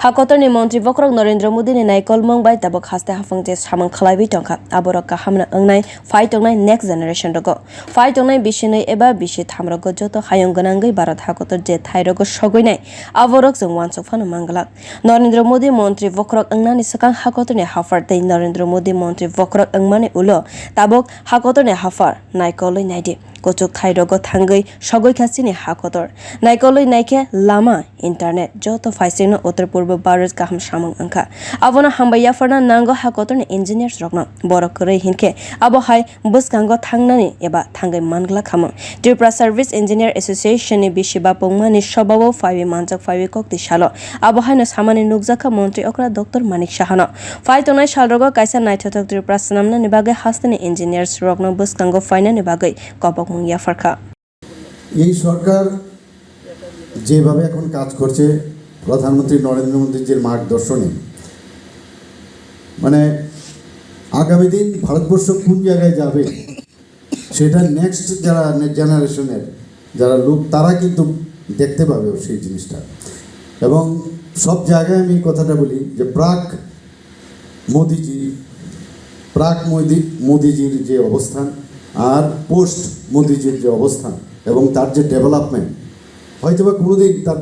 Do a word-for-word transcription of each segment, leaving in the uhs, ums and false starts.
Ha kotorni montri bokhorok Narendra Modi ni naikolmung bai tabuk haste haphang je samung khlaiwi tongkha. Aborok kaham no wngnai phai tongnai next generation rogo. Phai tongnai bisinwi eba bisi thamrogo joto hayung gwnangwi Bharat hakotor je thairogo sogwinai, aborok chwng uansuk phano manglak. Narendra Modi montri bokhorok wngnani swkang hakotorni haphar tei Narendra Modi montri bokhorok wngmani ulo tabuk hakotorni haphar naikolwi naidi. Kuchuk thairogo thangwi sogwi kha chini hakotor. Naikolwi naikhe lama, internet, joto phaisingno Uttar Purbo Bharat kaham samung wngkha. Abono hambai yapharna nango hakotorni engineers rokno. Borok kwrwi hinkhe abo hai bwskango thangnani eba thangwi manglak hamung. Tripura Service Engineer Association ni bisi bapungmani sobao phaiwi manjak phaiwi kokti salo. Abo haino samani nukjakha montri okra Doctor Manik Sahano. Phai tongnai salrogo kaisa naithothok Tripura swnamnani bagwi hasteni engineers rokno bwskango phainani bagwi kobokmung yapharkha. এই সরকার যেভাবে এখন কাজ করছে, প্রধানমন্ত্রী নরেন্দ্র মোদীজির মার্গদর্শনে, মানে, আগামী দিন ভারতবর্ষ কোন জায়গায় যাবে, সেটা নেক্সট যারা জেনারেশনের যারা লোক, তারা কিন্তু দেখতে পাবে সেই জিনিসটা। এবং সব জায়গায় আমি এই কথাটা বলি যে প্রাক মোদিজি, প্রাক মোদি, মোদিজির যে অবস্থান আর পোস্ট মোদিজির যে অবস্থান এবং তার যে ডেভেলপমেন্ট, হয়তোবা কোনোদিন তার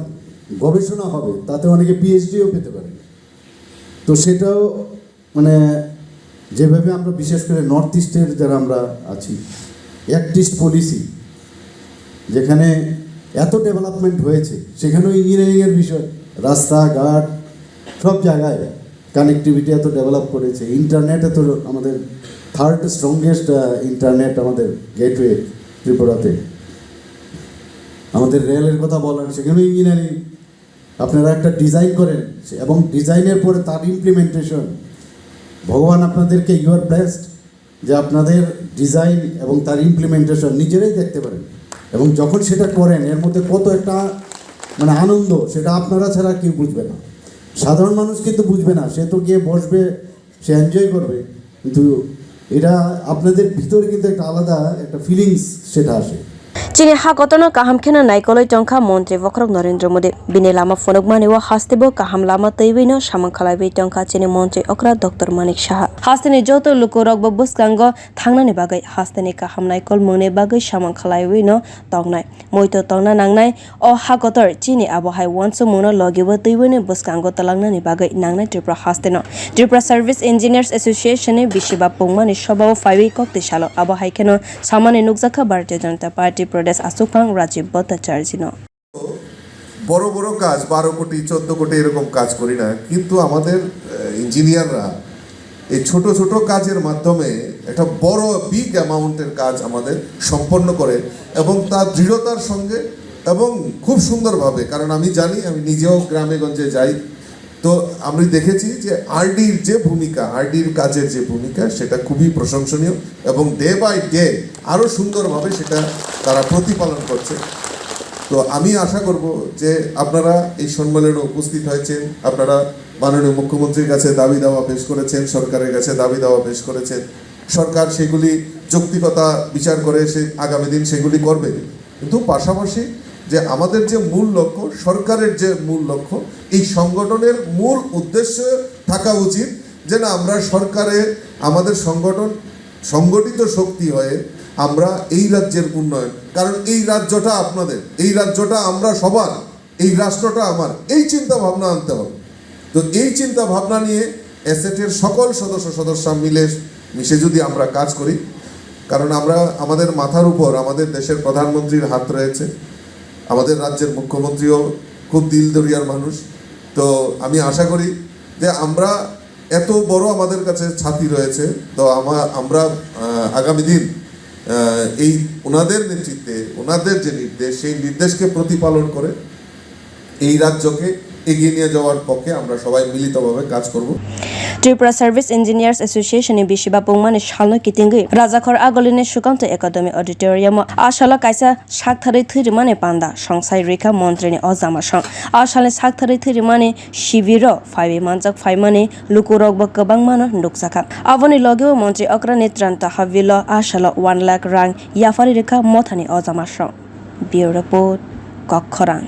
গবেষণা হবে, তাতে অনেকে পিএইচডিও পেতে পারে। তো সেটাও, মানে, যেভাবে আমরা, বিশেষ করে নর্থ ইস্টের যারা আমরা আছি, অ্যাক্ট ইস্ট পলিসি, যেখানে এত ডেভেলপমেন্ট হয়েছে, সেখানেও ইঞ্জিনিয়ারিংয়ের বিষয়, রাস্তাঘাট, সব জায়গায় কানেক্টিভিটি এত ডেভেলপ করেছে, ইন্টারনেট এত, আমাদের থার্ড স্ট্রংগেস্ট ইন্টারনেট, আমাদের গেটওয়ে ত্রিপুরাতে। আমাদের রেলের কথা বলেন, সেখানেও ইঞ্জিনিয়ারিং। আপনারা একটা ডিজাইন করেন এবং ডিজাইনের পরে তার ইমপ্লিমেন্টেশন, ভগবান আপনাদেরকে, ইউ আর ব্লেসড, যে আপনাদের ডিজাইন এবং তার ইমপ্লিমেন্টেশন নিজেরাই দেখতে পারেন। এবং যখন সেটা করেন, এর মধ্যে কত একটা, মানে, আনন্দ, সেটা আপনারা ছাড়া কেউ বুঝবে না। সাধারণ মানুষ কিন্তু বুঝবে না, সে তো গিয়ে বসবে, সে এনজয় করবে, কিন্তু এটা আপনাদের ভিতরে কিন্তু একটা আলাদা একটা ফিলিংস সেটা আসে। Chini ha kotorno kaham kheno naikolwi tongkha montri bokhorok Narendra Modi. Bini lama phunukmani o hastebo kaham lama twiwino samung khlaiwi tongkha chini montri okra Doctor Manik Saha. Hasteni joto lukurokbo bwskango thangnani bagwi, hasteni kaham naikolmungni bagwi samung khlaiwino tongnai. Muito tongna nangnai o ha kotor, chini abo hai uansukmungno logibo twiwini bwskango twlangnani bagwi nangnai Tripura hasteno. Tripura Service Engineers Association ni bisi bapungmani sobao phaiwi kokti salo. Abo hai kheno samani nukjakha Bharatiya Janata Party Pradesh achukphang Rajiv Bhattacharjee no. বড় বড় কাজ, বারো কোটি, চোদ্দ কোটি, এরকম কাজ করি না, কিন্তু আমাদের ইঞ্জিনিয়াররা এই ছোট ছোট কাজের মাধ্যমে একটা বড় বিগ অ্যামাউন্টের কাজ আমাদের সম্পন্ন করে এবং তার দৃঢ়তার সঙ্গে এবং খুব সুন্দরভাবে, কারণ আমি জানি, আমি নিজেও গ্রামে গঞ্জে যাই, তো আমি দেখেছি যে আরডির যে ভূমিকা, আরডির কাজের যে ভূমিকা, সেটা খুবই প্রশংসনীয় এবং ডে বাই ডে আরও সুন্দরভাবে সেটা তারা প্রতিপালন করছে। তো আমি আশা করব যে আপনারা এই সম্মেলনে উপস্থিত হয়েছেন, আপনারা মাননীয় মুখ্যমন্ত্রীর কাছে দাবি দাওয়া পেশ করেছেন, সরকারের কাছে দাবি দাওয়া পেশ করেছেন, সরকার সেগুলি যৌক্তিকতা বিচার করে সে আগামী দিন সেগুলি করবে। কিন্তু পাশাপাশি যে আমাদের যে মূল লক্ষ্য, সরকারের যে মূল লক্ষ্য, এই সংগঠনের মূল উদ্দেশ্য থাকা উচিত যে না, আমরা সরকারে আমাদের সংগঠন সংগঠিত শক্তি হয়ে আমরা এই রাজ্যের উন্নয়ন, কারণ এই রাজ্যটা আপনাদের, এই রাজ্যটা আমরা সবার, এই রাষ্ট্রটা আমার, এই চিন্তা ভাবনা আনতে হবে। তো এই চিন্তা ভাবনা নিয়ে এসেটের সকল সদস্য সদস্যা মিলে মিশে যদি আমরা কাজ করি, কারণ আমরা, আমাদের মাথার উপর আমাদের দেশের প্রধানমন্ত্রীর হাত রয়েছে, আমাদের রাজ্যের মুখ্যমন্ত্রীও খুব দিল দরিয়ার মানুষ। তো আমি আশা করি যে আমরা এত বড় আমাদের কাছে ছাতি রয়েছে, তো আমা-, আমরা, আহ, আগামী দিন, আহ, এই ওনাদের নেতৃত্বে, ওনাদের যে নির্দেশ, সেই নির্দেশকে প্রতিপালন করে এই রাজ্যকে এগিয়ে নিয়ে যাওয়ার পক্ষে আমরা সবাই মিলিতভাবে কাজ করব। Tripura Service Engineers Association ni bisi bapungmani salno kitingwi Rajakhor Agolini Sukanto Academy Auditorium o a salo kaisa saktharwi thwi rwmani panda songsai rwikha montri ni o jama song. A salni saktharwi thwi rwmani sibiro phaiwi manjak phaimani lukurokbo kwbangmano nukjakha. Aboni logeo montri okrani Tranta Havilo a salo one lakh rang yapharwi rwkha mothani o jama song. Bureau Report, Kokkhorang.